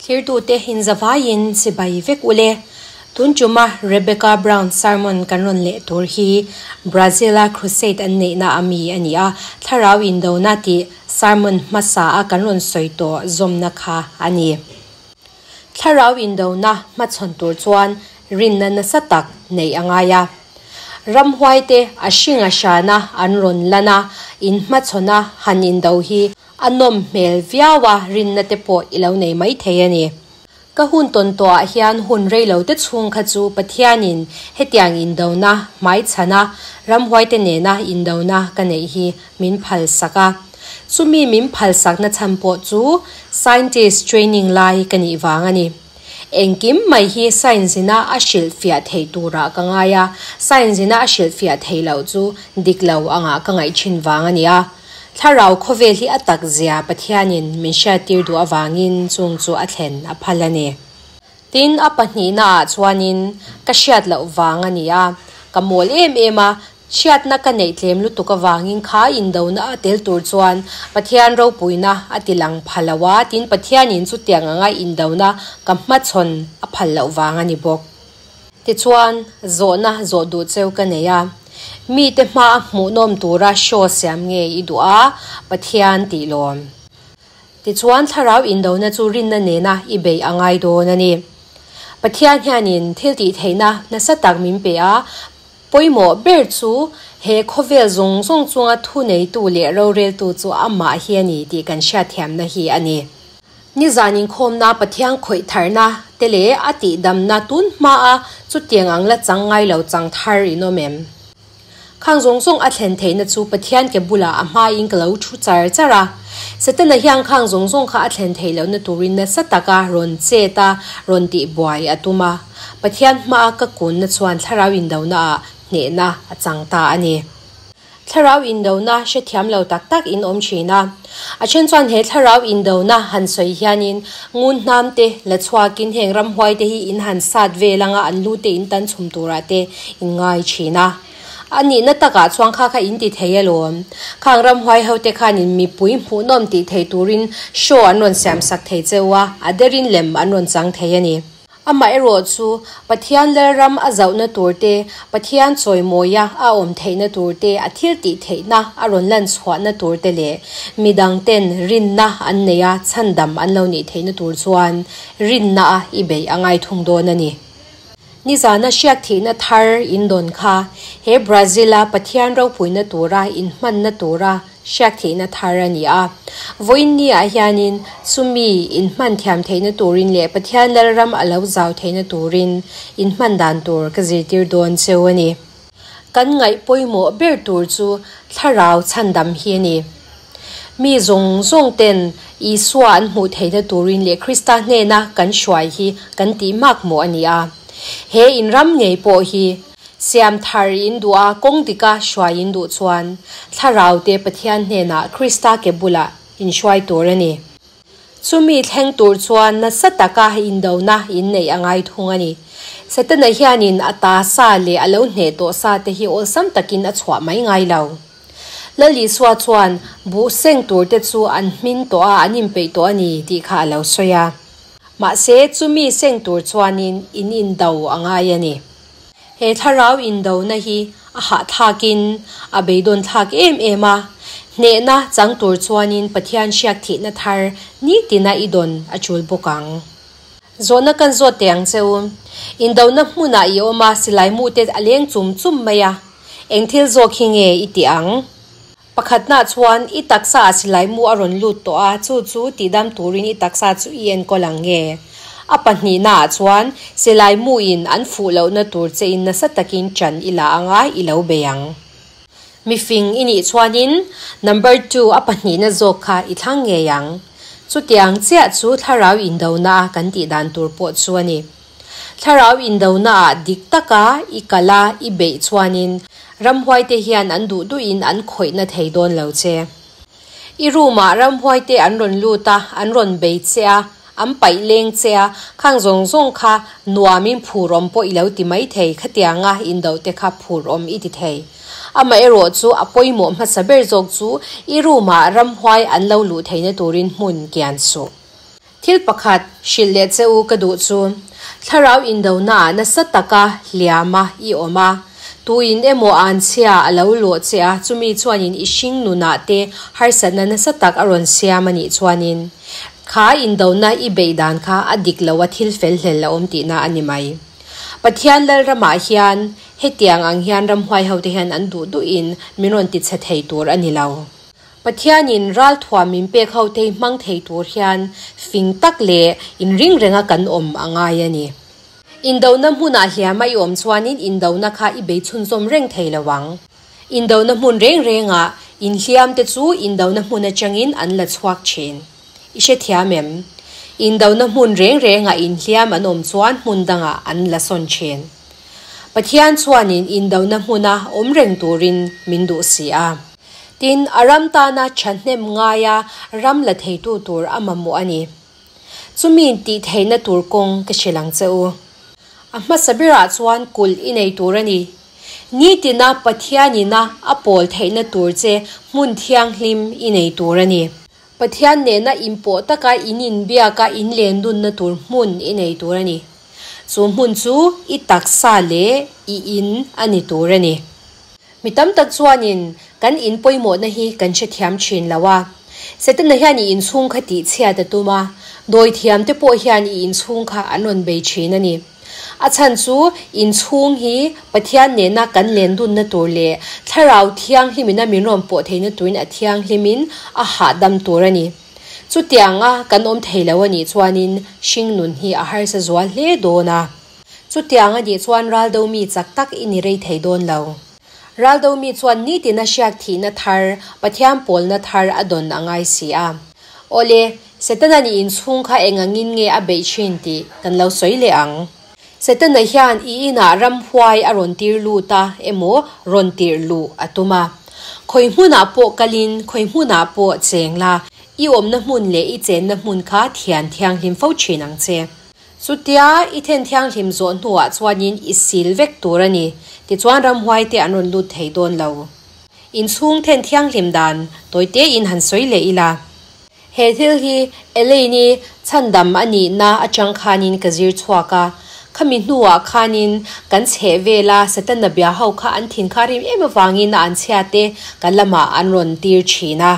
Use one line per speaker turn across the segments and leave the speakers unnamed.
Thlirtute inzavaiin chibai vek ule. Tun tuma Rebecca Brown sermon kan rawn leh tur hi Brazil-a crusade an neihna a mi a ni a, Thlarau Indona tih sermon hmasa a kan rawn sawi tawh zawmna kha a ni. Thlarau indona hmachhawn tur chuan rinna nasa tak neih a ngai a. Ramhuaite a hringa hrana an rawn lan a, inhmachhawna han indo hi a nawm hmel viau a, rinna te pawh i lo nei maithei a ni. Ka hun tawn tawhah hian hun rei lo te chhung kha chu Pathianin hetiang indona hmaichhana ramhuaite nena indona ka neih hi min phalsak a. Chumi min phalsakna chhan pawh chu scientist training lai ka nih vang a ni. Engkim mai hi science ina a hrilhfiah theih turah ka ngai a, science ina a hrilhfiah theih loh chu dik lo angah ka ngaih thin vang a ni a. Thlarau khawvel hi a tak zia Pathianin min hriattir duh avangin chung chu a thlen a phal a ni. Tin, a pahnihnaah chuanin ka hriat loh vang a ni a, ka mawl em em a, hriatna ka neih tlem lutuk avangin kha indona a tel tur chuan Pathian ropuina a ti lang pha lo a, tin Pathianin chutiang anga indona ka hmachhawn a phal loh vang a ni bawk. Tichuan, zawhna zawh duh cheu ka nei a, mite hmaa hmuhnawm tura show siam nge i duh a, Pathian tih lawm. Tichuan, thlarau indona chu rinna nena i beih a ngai dawn a ni. Pathian hianin thil tih theihna nasa tak min pe a, pawimawh ber chu he khawvel zawng zawng chunga thuneitu leh roreltu chu amah hi a ni tih kan hriatthiamna hi a ni. Nizan inkhawmna Pathian khawih tharna te leh a tihdamna tun hmaa chutiang ang la chang ngai lo chang thar in awm em? Khang zawng zawng a thlen theihna chu Pathian ke bulah a hmain ka lo thu char char a. Setana hian khang zawng zawng kha a thlen theih lohna turin nasa taka rawn chet a, rawn tih buai a tum a. Pathian hmaa ka kunna chuan thlarau indonaah hnehna a chang ta a ni. Thlarau indona hrethiam lo tak tak in awm thin a. A then chuan he thlarau indona han sawi hianin ngun hnam te la chhuakin heng ramhuai te hi in han sat vel anga an lu te in tan chhum turah te in ngai thin a. A nihna takah chuan kha kha in ti thei alawm. Khang ramhuai ho te khanin mipui hmuhnawm tih thei turin show an rawn siam sak thei cheu a, a derin lem an rawn chang thei a ni. Amaherawh chu, Pathian Lalram a zauhna tur te, Pathian chawimawia a awm theihna tur te, a thil tih theihna a rawn lan chhuahna tur te leh midang ten rinna an neih a chhandam an lo nih theihna tur chuan rinna a i beih a ngai thung dawn a ni. Nizana hriak thihna thar in dawn kha he Brazil-a Pathian ropuina tura inhmanna tura Hriak theihna thar a ni a. Vawiin ni ah hianin chumi inhman thiam theihna turin leh Pathian Lalram a lo zau theihna turin inhman dan tur ka zirtir dawn cheu a ni. Kan ngaih pawimawh ber tur chu thlarau chhandam hi a ni. Mi zawng zawng ten Isua an hmuh theihna turin leh Krista hnena kan hruai hi kan tih makmawh a ni a. He inram ngei pawh hi Siam thar in duh a, kawng dika hruai in duh chuan Thlarau te Pathian hnenah Krista ke bulah in hruai tur a ni. Chumi thleng tur chuan nasa taka indona in neih a ngai thung a ni. Setana hianin a ta sa leh a lo hneh tawh sa te hi awlsam takin a chhuah mai ngai lo. Lal Isua chuan buh seng tur te chu an hmin tawh a, an inpeih tawh a ni tih kha a lo sawi a. Mahse chumi seng tur chuanin in indo a ngai a ni. He thlarau indona hi a hahthlakin a beidawnthlak em em a, hnehna chang tur chuanin Pathian hriak thihna thar nitina i dawn a tul bawk ang. Zawhna kan zawt teh ang che u. Indona hmunah i awm a, silai mute a leng chum chum mai a, eng thil zawk hi nge i tih ang? Pakhatna chuan i taksa ah silai mu a rawn lut tawh a, chu chu tihdam turin i taksa chu i enkawl ang nge? A pahnihna ah chuan silai mu in an fuh lohna tur che in nasa takin ṭan i la anga i lo bei ang. Mifing i nih chuanin number two a pahnihna zawk kha i thlang ngei ang. Chutiang chiah chu thlarau indona a kan tih dan tur pawh chu a ni. Thlarau indonaah dik taka i kal a, i beih chuanin ramhuaite hian an duh duhin an khawihna thei dawn lo che. I room-ah ramhuaite an rawn lut a, an rawn bei che a, an paih leng che a, khang zawng zawng kha nuamin phur awm pawh i lo ti mai thei, khatianga indote kha phur awm i ti thei. Amaherawh chu a pawimawh hmasa ber zawk chu i room-ah ramhuai an lo luh theihna turin hmun kian suh. Thil pakhat hrilh leh che u ka duh chu, thlarau indonaah nasa taka hliama i awm a, tuin emaw anchhia a lo lawh che a, chumi chuanin i hring nunah te harsatna nasa tak a rawn siam a nih chuanin kha indona i beih dan kha a dik lo a thil fel hlel a awm tihna a ni mai. Pathian Lalramah hian hetiang ang hian ramhuai hote hian an duh duhin min rawn tichhe thei tur a ni lo. Pathianin ralthuam min pek ho te hi hmang thei tur hian fing tak leh inring renga kan awm a ngai a ni. Indona hmunah hliama i awm chuanin indona kha i bei chhunzawm reng thei lo ang. Indona hmun reng rengah inhliam te chu indona hmun atangin an la chhuak thin. I hrethiam em? Indona hmun reng rengah inhliam an awm chuan hmun dangah an la sawn thin. Pathian chuanin indona hmuna awm reng turin min duh si a. Tin, a ram tana thahnem ngaia ram la theitu tur a mamawh a ni. Chumi tih theihna tur kawng ka hrilh ang che u. A hmasa berah chuan kulh i nei tur a ni. Nitina Pathianina a pawl theihna tur che hmun thianghlim i nei tur a ni. Pathian nena inpawh taka in inbiaka in lendunna tur hmun i nei tur a ni. Chu hmun chu i taksa leh i in a ni tur a ni. Mi tam tak chuanin kan in pawimawhna hi kan hrethiam thin lo a. Setana hian i inchhung kha tihchhiat a tum a, dawithiam te pawh hian i inchhung kha an rawn bei thin a ni. A chhan chu inchhung hi Pathian nena kan lendunna tur leh Thlarau Thianghlimina min rawn pawh theihna turin a thianghlimin a hahdam tur a ni. Chutianga kan awm thei lo a nih chuanin hringnun hi a harsa zual hle dawn a. Chutiang a nih chuan Raldo mi chak tak i ni rei thei dawn lo. Raldo mi chuan nitina hriak thihna thar, Pathian pawlna thar a dawn a ngai si a. Awle, Setana nih inchhung kha eng angin nge a beih thin tih kan lo sawi leh ang. Setana hian i inah ramhuai a rawn tir lut a emaw rawn tirh luh a tum a. Khawi hmunah pawh kalin khawi hmunah pawh cheng la, i awmna hmun leh i chenna hmun kha thian thianghlim fo thin ang che. Chutia i then thianghlim zawh hnuah chuanin i sil vek tur a ni. Tichuan ramhuaite an rawn lut thei dawn lo. Inchhung then thianghlim dan tawi tein han sawi leh ila. He thil hi Elaine-i chhandam a nihna atang khanin ka zir chhuak a. Khami hnuah khanin kan chheh vela Setana bia ho kha an thin kha rim em avangin a anchhia te kan lamah an rawn tir thin a.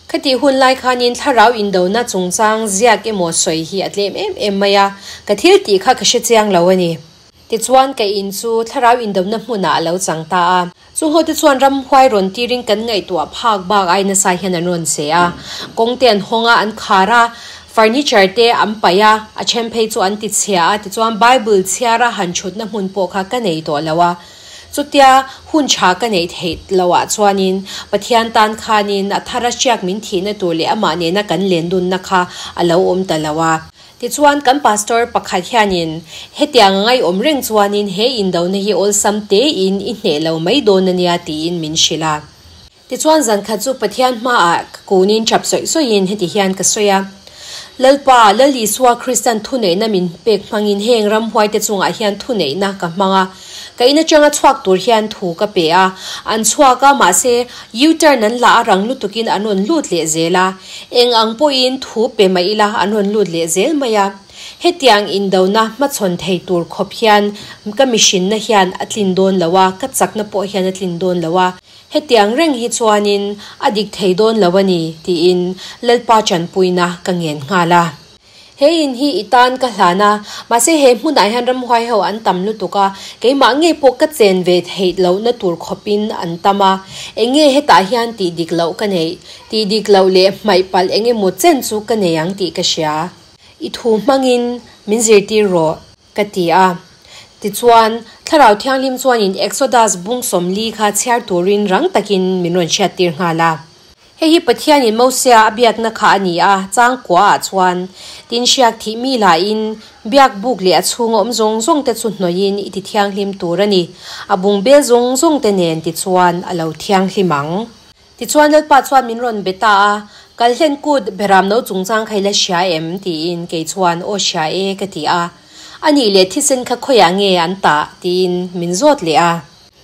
Khati hun lai khanin thlarau indona chungchang ziak emaw sawi hi a tlem em em mai a, ka thil tih kha ka hre chiang lo a ni. Tichuan ka in chu thlarau indona hmunah a lo chang ta a. Chu ho te chuan ramhuai rawn tirin kan ngaihtuah phak bak ai nasa hian an rawn che a. Kawng te an hawng a, an khar a, furniture te an paih a, a then phei chu an ti chhia a, tichuan Bible chhiara han thutna hmun pawh kha ka nei tawh lo a. Chutia hun tha ka neih theih loh ah chuanin Pathian tan khanin a thara hriak min thihna tur leh amah nena kan lendunna kha a lo awm ta lo a. Tichuan kan pastor pakhat hianin hetiang a ngaihawm reng chuanin he indona hi awlsam tein i hneh lo mai dawn a nia tiin min hrilh a. Tichuan zan khat chu Pathian hmaah ka kunin tap sawi sawiin heti hian ka sawi a, Lalpa, Lal Isua Kristan thuneihna min pek hmangin heng ramhuaite chungah hian thuneihna ka hmang a, ka in atanga chhuak tur hian thu ka pe a, an chhuak a, mahse U-turn an la a rang lutukin an rawn lut leh zel a, eng ang pawhin thu pe mah ila an rawn lut leh zel mai a. Hetiang indona hmachhawn thei tur khawp hian ka mihrinna hian a tlin dawn lo a, ka chakna pawh hian a tlin dawn lo a. Hetiang reng hi chuanin a dik thei dawn lo a ni, tiin Lalpa tanpuina ka ngen nghal a. He in hi i tan ka hlan a, mahse he hmunah hian ramhuai ho an tam lutuk a, keimah ngei pawh ka chen ve theih lohna tur khawpin an tam a. Eng nge hetah hian tih dik loh ka neih? Tih dik loh leh hmaih palh eng emaw chen chu ka nei ang tih ka hria. I thu hmangin min zirtir rawh. Ka ti a. Tichuan, Thlarau Thianghlim chuanin Exodus bung 40 kha chhiar turin rang takin min rawn hriattir nghal a. Hei hi Pathianin Mosia a biakna kha a ni a, chang kuaah chuan, Tin hriak thih mi lahin biak buk leh a chhunga awm zawng zawng te chu hnawihin i ti thianghlim tur a ni, a bung bel zawng zawng te nen tichuan a lo thianghlim ang. Tichuan Lalpa chuan min rawn be ta a, Kalhlen kut beram no chungchang kha i la hria em? tiin kei chuan aw hria e ka ti a. A nih leh thisen kha khawiah nge an tah? tiin min zawt leh a.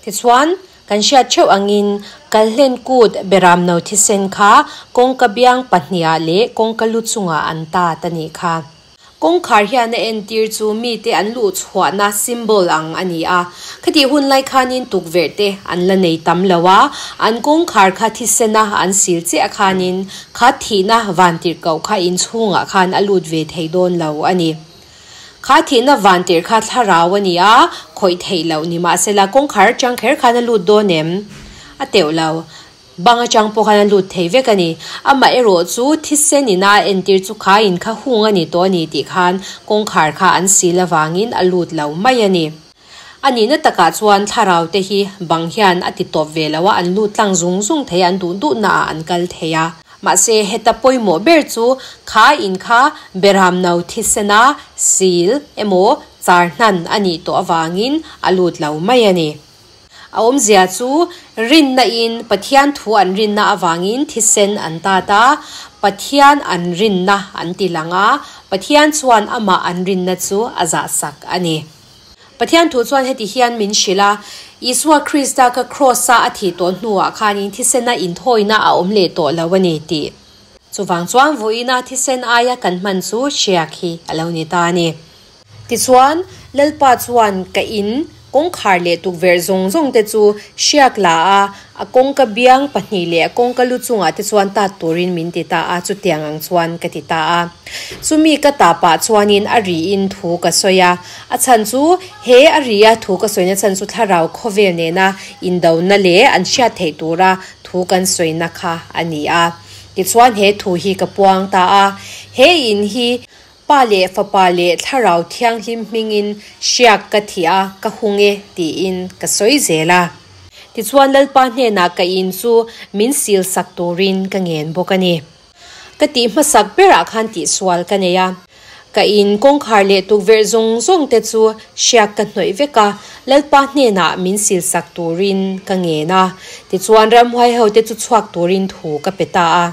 Tichuan, Kan hriat theuh angin Kalhlen kut Beramno thisen kha kawngka biang pahniha leh kawngka lu chungah an tat a nih kha. Kawngkhar hian a entir chu mite an luh chhuahna symbol ang a ni a. Khatih hun lai khanin tukverh te an la nei tam lo a, an kawngkhar kha thisena an sil chiah khanin kha thihna vantirhkoh kha inchhungah khan a lut ve thei dawn lo a ni. Kha thihna vantirh kha thlarau a ni a, khawih theih loh ni mahsela kawngkhar atang kher khan a lut dawn em? A teuh lo. Bang atang pawh khan a lut thei vek a ni. Amaherawh chu thisen ina a entir chu kha in kha hung a ni tawh a ni tih khan kawngkhar kha an sil avangin a lut lo mai a ni. A nihna takah chuan thlarau te hi bang hian a ti tawp ve lo a, an lut tlang zung zung thei a, an duh duhna ah an kal thei a. Mahse heta pawimawh ber chu kha in kha Beramno thisena sil emaw char hnan a nih tawh avangin a lut lo mai a ni. A awmzia chu rinna in Pathian thu an rinna avangin thisen an tat a, Pathian an rinna an ti lang a, Pathian chuan amah an rinna chu a zahsak a ni. Pathian thu chuan heti hian min hrilh a, Isua Krista kha Kraws-a a thih tawh hnuah khanin thisena inthawina a awm leh tawh lo a ni tih. Chuvang chuan vawiina thisen aia kan hman chu hriak hi a lo ni ta a ni. Tichuan, Lalpa chuan ka in kawngkhar leh tukverh zawng zawng te chu hriak la a, a kawngka biang pahnih leh a kawngka lu chungah te chuan tat turin min ti ta a, chutiang ang chuan ka ti ta a. Chumi ka ta pah chuanin a riin thu ka sawi a, a chhan chu he a ria thu ka sawina chhan chu thlarau khawvel nena indona leh an hriat theih tura thu kan sawina kha a ni a. Tichuan he thu hi ka puang ta a, he in hi Pa leh Fapa leh Thlarau Thianghlim hmingin hriak ka thih a, ka hung e, tiin ka sawi zel a. Tichuan Lalpa hnenah ka in chu min sil sak turin ka ngen bawk a ni. Ka tih hmasak berah khan tihsual ka nei a. Ka in kawngkhar leh tukverh zawng zawng te chu hriak ka hnawih vek a, Lalpa hnenah min sil sak turin ka ngen a. Tichuan ramhuai ho te chu chhuak turin thu ka pe ta a.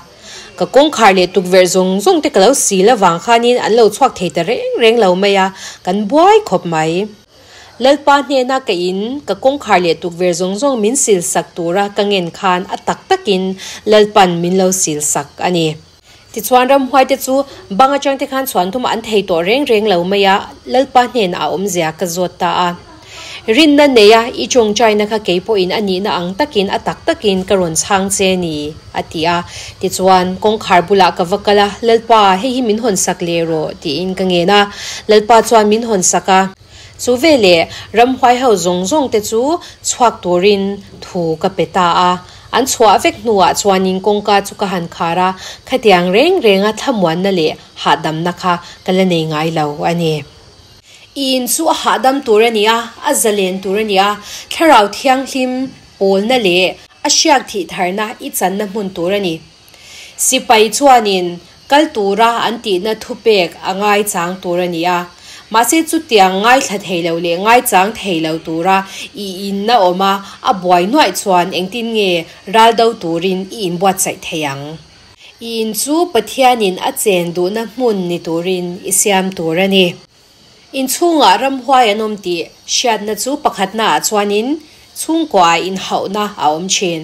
Ka kawngkhar leh tukverh zawng zawng te ka lo sil avang khanin an lo chhuak thei ta reng reng lo mai a, kan buai khawp mai. Lalpa hnena ka in ka kawngkhar leh tukverh zawng zawng min sil sak tura ka ngen khan a tak takin Lalpan min lo sil sak a ni. Tichuan ramhuai te chu bang atang te khan chhuan thum an thei tawh reng reng lo mai a, Lalpa hnenah a awmzia ka zawt ta a. Rinna neia i tawngtaina kha kei pawhin a nihna ang takin a tak takin ka rawn chhang che ni, a ti a. Tichuan, kawngkhar bulah ka va kal a, Lalpa, hei hi min hawn sak leh rawh, tiin ka ngen a. Lalpa chuan min hawn sak a. Chu veleh ramhuai ho zawng zawng te chu chhuak turin thu ka pe ta a. An chhuah vek hnuah chuanin kawngka chu ka han khar a, khatiang reng renga thlamuanna leh hahdamna kha ka la nei ngai lo a ni. I in chu a hahdam tur a ni a, a zalen tur a ni a, Thlarau Thianghlim pawlna leh a hriak thih tharna i channa hmun tur a ni. Sipai chuanin kal tura an tihna thupek a ngaichang tur a ni a, mahse chutiang ngaithla thei lo leh ngaichang thei lo tura i inna awm a, a buai nuaih chuan engtin nge ral do turin i inbuatsaih thei ang? I in chu Pathianin a chen duhna hmun ni turin i siam tur a ni. Inchhungah ramhuai an awm tih hriatna chu pakhatnaah chuanin chhungkuaah inhauhna a awm thin.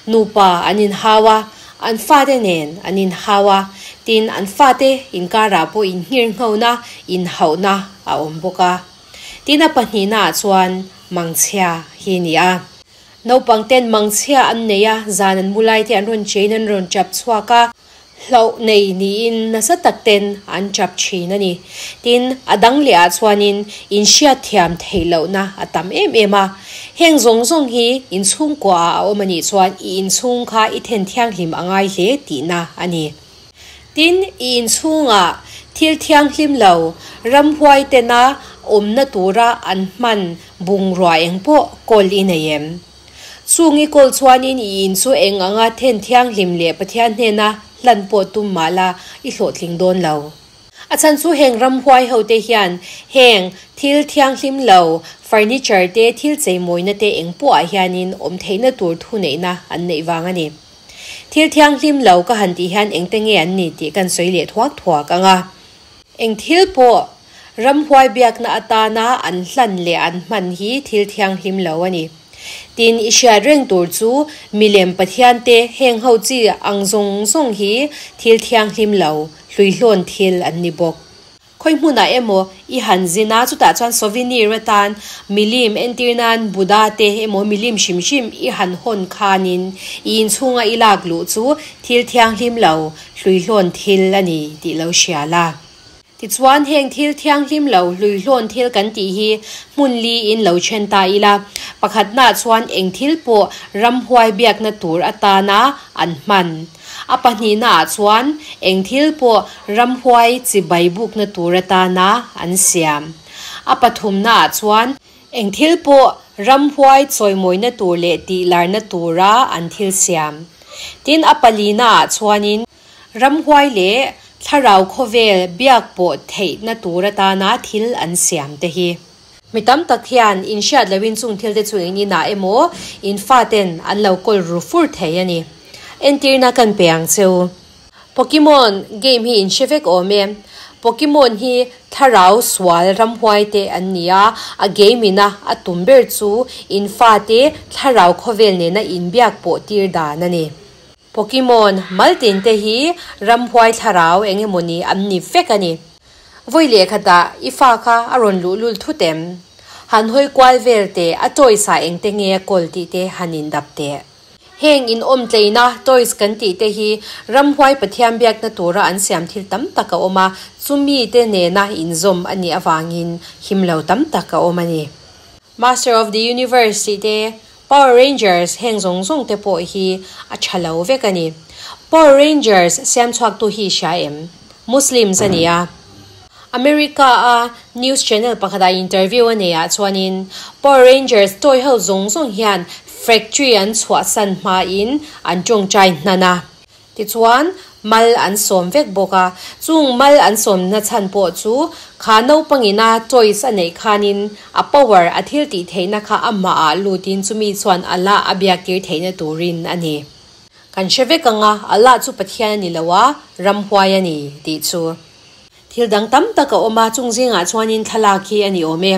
Nupa an inhau a, an fate nen an inhau a, tin an fate inkarah pawh inngirnghona, inhauhna a awm bawk a. Tin a pahnihnaah chuan mangchhia hi ni a. Naupang ten mangchhia an nei a, zan an mu lai te an rawn chein an rawn chap chhuak a, hlauh nei niin nasa tak ten an chap thin a ni. Tin, a dang leh ah chuanin inhriat thiam theih lohna a tam em em a. Heng zawng zawng hi inchhungkua ah a awm a nih chuan i inchhung kha i then thianghlim a ngai hle tihna a ni. Tin, i inchhungah thil thianghlim lo, ramhuai tena awmna tura an hman bungrua eng pawh kawl i nei em? Chung i kawl chuanin i in chu eng anga then thianghlim leh Pathian hnena hlan pawh tum mah la i hlawhtling dawn lo. A chhan chu heng ramhuai hote hian heng thil thianghlim lo, furniture te, thil cheimawina te eng pawhah hianin awm theihna tur thuneihna an neih vang a ni. Thil thianghlim lo ka han tih hian engte nge an ni tih kan sawi leh thuak thuak ang a. Eng thil pawh ramhuai biakna atana an hlan leh an hman hi thil thianghlim lo a ni. Tin, i hriat reng tur chu milem pathian te heng ho chi ang zawng zawng hi thil thianghlim lo, hluihlawn thil an ni bawk. Khawi hmunah emaw i han zin a, chutah chuan souvenir atan milim entir nan Buddha te emaw milim hrim hrim i han hawn khanin i inchhunga i lak luh chu thil thianghlim lo, hluihlawn thil a ni tih lo hria la. Tichuan, heng thil thianghlim lo hluihlawn thil kan tih hi hmun li in lo then ta ila, pakhatnaah chuan eng thil pawh ramhuai biakna tur atana an hman. A pahnihnaah chuan eng thil pawh ramhuai chibai bukna tur atana an siam. A pathumnaah chuan eng thil pawh ramhuai chawimawina tur leh tihlarna tura an thil siam. Tin, a palinaah chuanin Ramhuai leh thlarau khawvel biak pawh theihna tur atana thil an siam te hi. Mi tam tak hian in hriat loin chung thil te chu in inah emaw in faten an lo kawl ru fur thei a ni. Entirna kan pe ang che u. Pokemon game hi in hre vek awm e. Pokemon hi thlarau sual ramhuai te an ni a, a game ina a tum ber chu in fate thlarau khawvel nena inbiak pawh tir dan a ni. Pokemon maltin te hi ramhuai thlarau eng emawni an ni vek a ni. Vawi lehkhatah i fa kha a rawn luhlul thut em? Han hawi kual vel teh, a toys ah engte nge a kawl tih te han indap teh. Heng inawm tleina toys kan tih te hi ramhuai Pathian biakna tura an siam thil tam tak a awm a, chumi te nena inzawm a nih avangin him lo tam tak a awm a ni. Master of the Universe tih te, Power Rangers heng zawng zawng te pawh hi a tha lo vek a ni. Power Rangers siam chhuaktu hi i hria em? Muslims a ni a. America a news channel pakhatah interview a nei ah chuanin Power Rangers toy ho zawng zawng hian factory an chhuahsan hmain an tawngtai hnan a. Tichuan, mal an sawm vek bawk a, chung mal an sawmna chhan pawh chu kha naupangina toys a neih khanin a power, a thil tih theihna kha amahah lutin chumi chuan Allah a biaktir theihna turin a ni. Kan hre vek ang a, Allah chu Pathian a ni lo a, ramhuai a ni tih chu. Thil dang tam tak a awm a, chung zingah chuanin thlalak hi a ni awm e.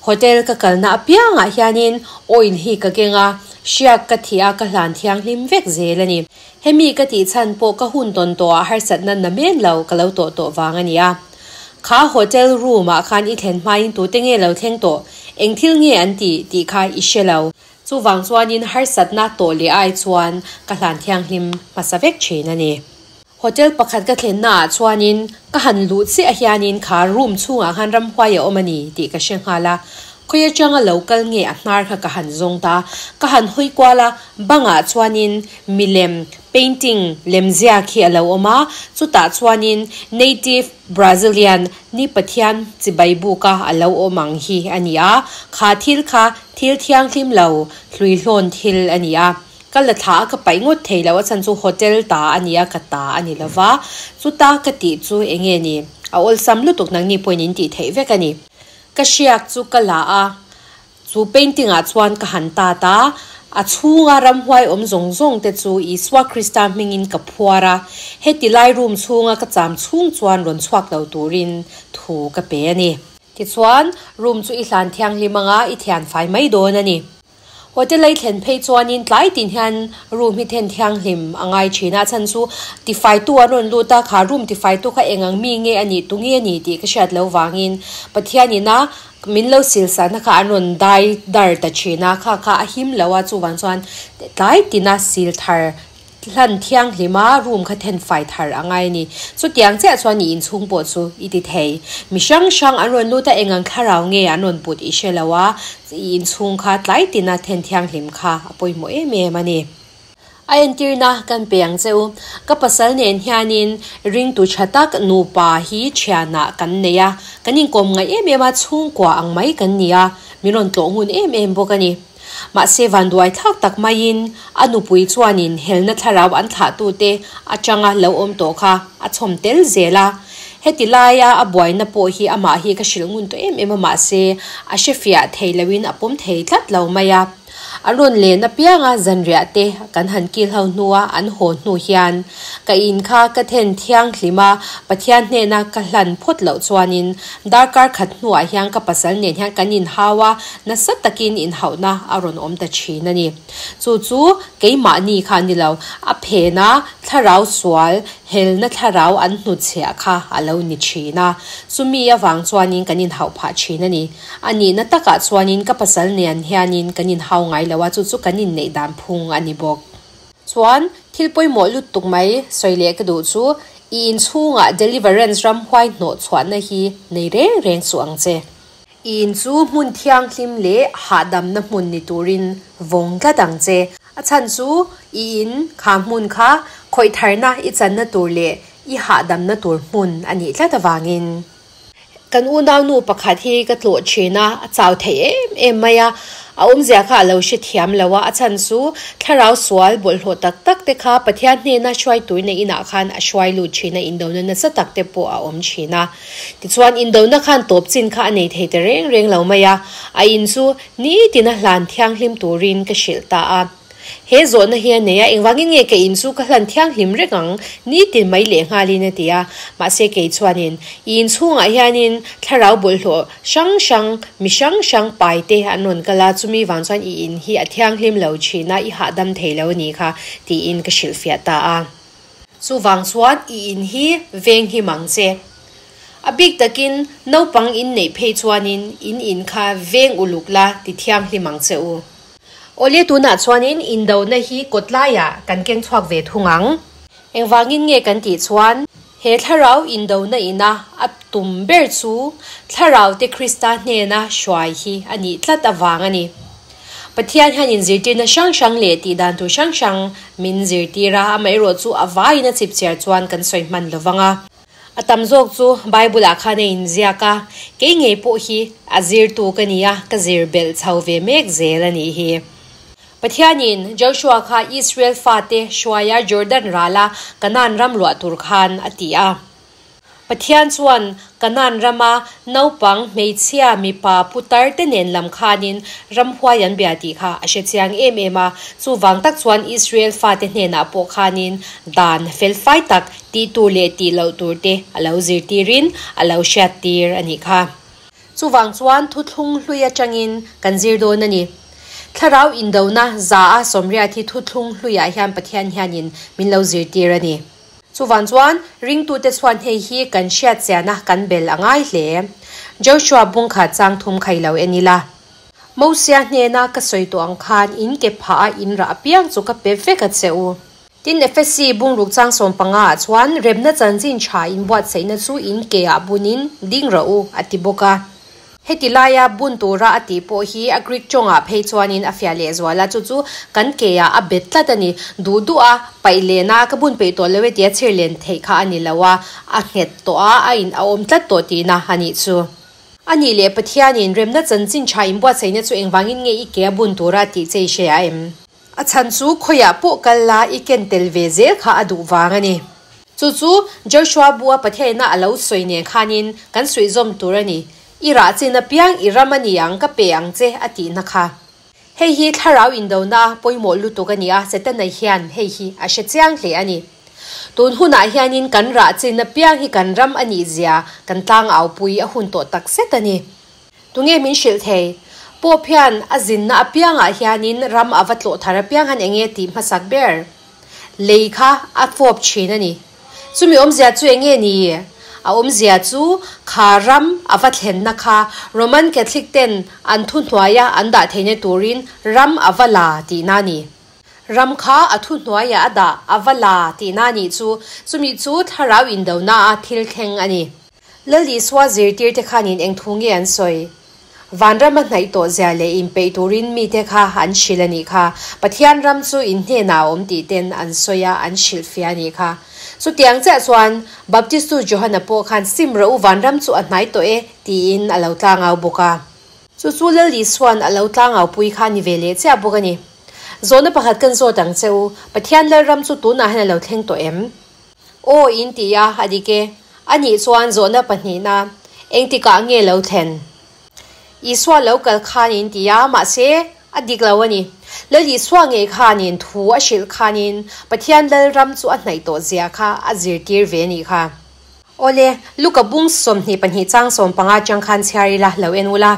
Hotel ka kalna apiangah hianin oil hi ka keng a, hriak ka thih a ka hlan thianghlim vek zel a ni. Hemi ka tih chhan pawh ka hun tawn tawhah harsatna na men lo ka lo tawh tawh vang a ni a. Kha hotel room ah khan i thlen hmain tute nge lo thleng tawh, eng thil nge an tih tih kha i hre lo. Chuvang chuanin harsatna tawh leh ai chuan ka hlan thianghlim hmasa vek thin a ni. Hotel pakhat ka thlenna ah chuanin ka han luh chiah hianin kha room chhungah khan ramhuai a awm a ni tih ka hre nghal a, khawi atanga lo kal nge a hnar kha ka han zawng ta. Ka han hawi kual a, bangah chuanin milem, painting, lemziak hi a lo awm a, chutah chuanin native Brazilian ni pathian chibai buka a lo awm ang hi a ni a, kha thil kha thil thianghlim lo hluihlawn thil a ni a. Ka la thla a ka paih ngawt thei lo a chhan chu hotel ta a ni a ka ta a ni lova chuta ka tih chu eng nge ni a awlsam lutuk nangni pawhin in tih theih vek a ni. Ka hriak chu ka la a chu painting ah chuan ka han tat a a chhunga ramhuai awm zawng zawng te chu Isua Krista hmingin ka phuar a heti lai room chhunga ka cham chhung chuan rawn chhuak lo turin thu ka pe a ni. Tichuan room chu i hlan thianghlim anga i thian fai mai dawn a ni. Hotel ei thlen phei chuanin tlai tin hian room hi then thianghlim a ngai thin a, a chhan chu tifaitu an rawn lut a, kha room tifaitu kha eng ang mi nge a nih, tu nge a nih tih ka hriat loh vangin Pathianin a min lo silsahna kha an rawn dai dar ta thin a, kha kha a him lo a, chuvang chuan tlai tina sil thar Hlan thianghlim a room kha then fai thar a ngai a ni. Chutiang chiah chuan i inchhung pawh chu i ti thei. Mi hrang hrang an rawn lut a, eng ang thlarau nge an rawn put i hre lo a, i inchhung kha tlai tina then thianghlim kha a pawimawh em em a ni. A entirna kan pe ang che u. Ka pasal nen hianin ringtu tha tak nupa hi thianah kan nei a, kan inkawm ngaih em em a, chhungkua ang mai kan ni a, min rawn tlawh ngun em em bawk a ni. Mahse vanduai thlak tak maiin a nupui chuanin helna thlarau an thlahtute atanga lo awm tawh kha a chhawm tel zel a. Heti laia a buaina pawh hi amah hi ka hrilh ngun tawh em em a mahse a hrefiah thei loin a pawm thei tlat lo mai a. An rawn len apianga zanriah te kan han kil ho hnua an haw hnu hian ka in kha ka then thianghlim a, Pathian hnena ka hlan phawt loh chuanin darkar khat hnuah hian ka pasal nen hian kan inhau a, nasa takin inhauhna a rawn awm ta thin a ni. Chu chu keimahni kha a ni lo, a phena thlarau sual helna thlarau an hnutchhiah kha a lo ni thin a, chumi avang chuanin kan inhauh phah thin a ni. A nihna takah chuanin ka pasal nen hianin kan inhau ngai lo a, chu chu kan inneih dan phung a ni bawk. Chuan, thil pawimawh lut tuk mai sawi leh ka duh chu, i inchhungah Deliverance ramhuai hnawh chhuahna hi nei reng reng suh ang che. I in chu hmun thianghlim leh hahdamna hmun ni turin vawng tlat ang che. A chhan chu i in kha hmun kha khawih tharna i channa tur leh i hahdamna tur hmun a nih tlat avangin. Kan unaunu pakhat hi ka tlawh thin a, a chau thei em em mai a, a awmzia kha a lo hre thiam lo a, a chhan chu thlarau sual bawlhhlawh tak tak te kha Pathian hnena hruai tuina inah khan a hruai lut thin a, indona nasa tak te pawh a awm thin a. Tichuan indona khan tawp chin kha a nei thei ta reng reng lo mai a, a in chu nitina hlan thianghlim turin ka hrilh ta a. He zawhna hi a nei a, engvangin nge ka in chu ka hlan thianghlim reng ang? Nitin mai leh nghalin a ti a. Mahse kei chuanin, i in chhungah hianin thlarau bawlhhlawh hrang hrang, mi hrang hrang pai te an rawn kal a, chumi vang chuan i in hi a thianghlim lo thin a, i hahdam thei lo a nih kha, tiin ka hrilhfiah ta a. Chuvang chuan i in hi venghim ang che. A bik takin naupang in neih phei chuanin in in kha veng uluk la ti thianghlim ang che u. Awle tunah chuanin indona hi kawtlaiah kan keng chhuak ve thung ang. Engvangin nge kan tih chuan he thlarau indona ina a tum ber chu thlarau te Krista hnena hruai hi a nih tlat avang a ni. Pathian hian inzirtirna hrang hrang leh tihdan tur hrang hrang min zirtir a, amaherawh chu a vaiin a chipchiar chuan kan sawi hman lo vang a. A tam zawk chu Bible ah khan a inziak a, kei ngei pawh hi a zirtu ka ni a, ka zir belh chho ve mek zel a nih hi. Pathianin Joshua kha Israel fate hruaia Jordan rala Kanaan ram luah tur khan a ti a. Pathian chuan Kanaan rama naupang, hmeichhia, mipa, putar te nen lam khanin ramhuai an bia tih kha a hre chiang em em a. Chuvang tak chuan Israel fate hnenah pawh khanin dan felfai tak tih tur leh tih loh tur te a lo zirtirin a lo hriattir a nih kha. Chuvang chuan thuthlung hlui atangin kan zir dawn a ni. Thlarau indona za a sawmriat hi thuthlung hluiah hian Pathian hianin min lo zirtir a ni. Chuvang chuan ringtute chuan hei hi kan hriatchiahna kan bel a ngai hle. Joshua bungkhat chang thum khai lo en ila. Mosia hnena ka sawi tawh ang khan in ke phah a in rah apiang chu ka pe vek a che u. Tin Efesi bungruk chang 15 ah chuan remna chanchin tha in buatsaihna chu in ke ah bunin ding rawh u a ti bawk a. Heti laia bun tura a tih pawh hi a Greek tawngah phei chuanin a fiah lehzual a, chu chu kan keah a bet tlat a ni. Duh duh a, paih len a, ka bun peih tawh lo e tia chhir len theih kha a ni lo a, a nghet tawh a, a in a awm tlat tawh tihna a nih chu. A nih leh Pathianin remna chanchin tha inbuatsaihna chu engvangin nge i ke a bun tura a tih che i hre a em? A chhan chu khawiah pawh kal la i ken tel ve zel kha a duh vang a ni. Chu chu Joshua bua Pathianina a lo sawi nen khanin kan suihzawm tur a ni. I rah chin apiang i ram a ni ang ka pe ang che a tihna kha. Hei hi thlarau indona pawimawh lutuk a ni a, Setana hian hei hi a hre chiang hle a ni. Tun hunah hianin kan rah chin apiang hi kan ram a nih zia kan tlangaupui a hun tawh takzet a ni. Tunge min hrilh thei? Pope hian a zinna apiangah hianin ram a va tlawh thar apiang han enge tih hmasak ber? Lei kha a fawp thin a ni. Chumi awmzia chu enge ni? A awmzia chu kha ram a va thlenna kha Roman Catholic ten an thuhnuaia an dah theihna turin ram a va la tihna a ni. Ram kha a thuhnuaiah a dah a va la tihna a nih chu. Chumi chu thlarau indona a thil thleng a ni. Lal Isua zirtirte khanin eng thu nge an sawi? Vanram a hnaih tawh zia leh inpeih turin mite kha an hrilh a nih kha. Pathian ram chu in hnenah a awm tih ten an sawi a, an hrilhfiah a nih kha. Chutiang chiah chuan Baptistu Johana pawh khan sim rawh u vanram chu a hnai tawh e tiin a lo tlangau bawk a. Chu chu Lal Isua'n a lo tlangau pui kha a ni ve leh chiah bawk a ni. Zawhna pakhat kan zawt ang che u, Pathian Lalram chu tunah hian a lo thleng tawh em? Aw in ti a, a dik e. A nih chuan zawhna pahnihna, engtikah nge lo thlen? Isua lo kal khan in ti a, mahse, a dik lo a ni. Lal Isua ngei khanin thu a hrilh khanin Pathian Lalram chu a hnaih tawh zia kha a zirtir ve nih kha. Awle, Luka bung 22 chang 15 atang khan chhiar ila lo en ula.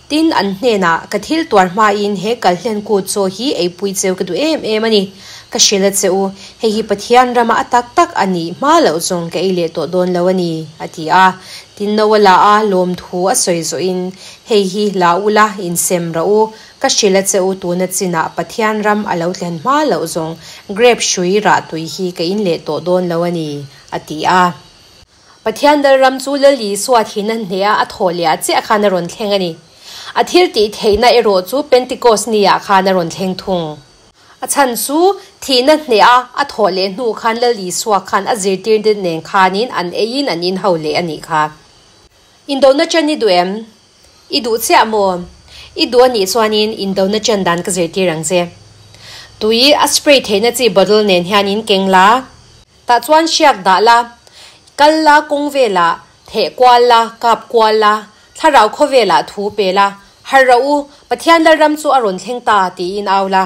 Tin, an hnenah, Ka thil tuar hmain he kalhlen kut chaw hi eipui cheu ka duh em em a ni. Ka hrilh a che u, hei hi Pathian rama a tak tak a nih hma loh zawng ka ei leh tawh dawn lo a ni, a ti a. Tin, Noa la a lawmthu a sawi zawhin, Hei hi la ula, insem rawh u, Ka hrilh a che u tuna chinah Pathian ram a lo thlen hma loh zawng grape hrui rah tui hi ka in leh tawh dawn lo a ni, a ti a. Pathian dal ram chu Lal Isua thihna hneha a thawh leh ah chiah khan a rawn thleng a ni. A thil tih theihna erawh chu Pentecost ni ah khan a rawn thleng thung. A chhan chu thihna hneha a thawh leh hnu khan Lal Isua khan a zirtirte nen khanin an eiin an inho leh a nih kha. Indona chen i duh em? I duh chiah maw? I duh a nih chuanin indona chen dan ka zirtir ang che. Tui a spray theihna chi bottle nen hianin keng la. Tah chuan hriak dah la, kal la kawng velah, theh kual la, kap kual la, thlarau khawvelah thu pe la, harh rawh u, Pathian Lalram chu a rawn thleng ta tiin au la.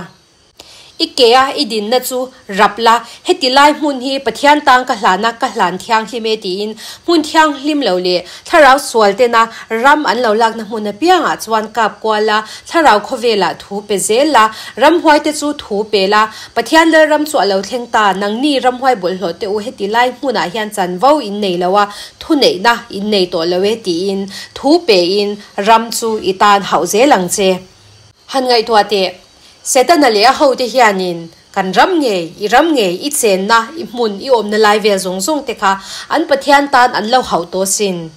I ke a i dinna chu rap la, heti lai hmun hi Pathian tang ka hlana ka hlan thianghlim e tiin hmun thianghlim lo leh thlarau sual tena ram an lo lakna hmun apiangah chuan kap kual la, thlarau khawvelah thu pe zel la, ramhuai te chu thu pe la, Pathian Lalram chu a lo thleng ta, nangni ramhuai bawlhhlawh te u heti lai hmunah hian chanvo in nei lo a, thuneihna in nei tawh lo e tiin thu pein ram chu i tan hauh zel ang che. Han ngaihtuah teh, Setana leh a hote hianin kan ram ngei, i ram ngei, i chenna, i hmun, i awmna lai vel zawng zawng te kha an Pathian tan an lo hauh tawh sin.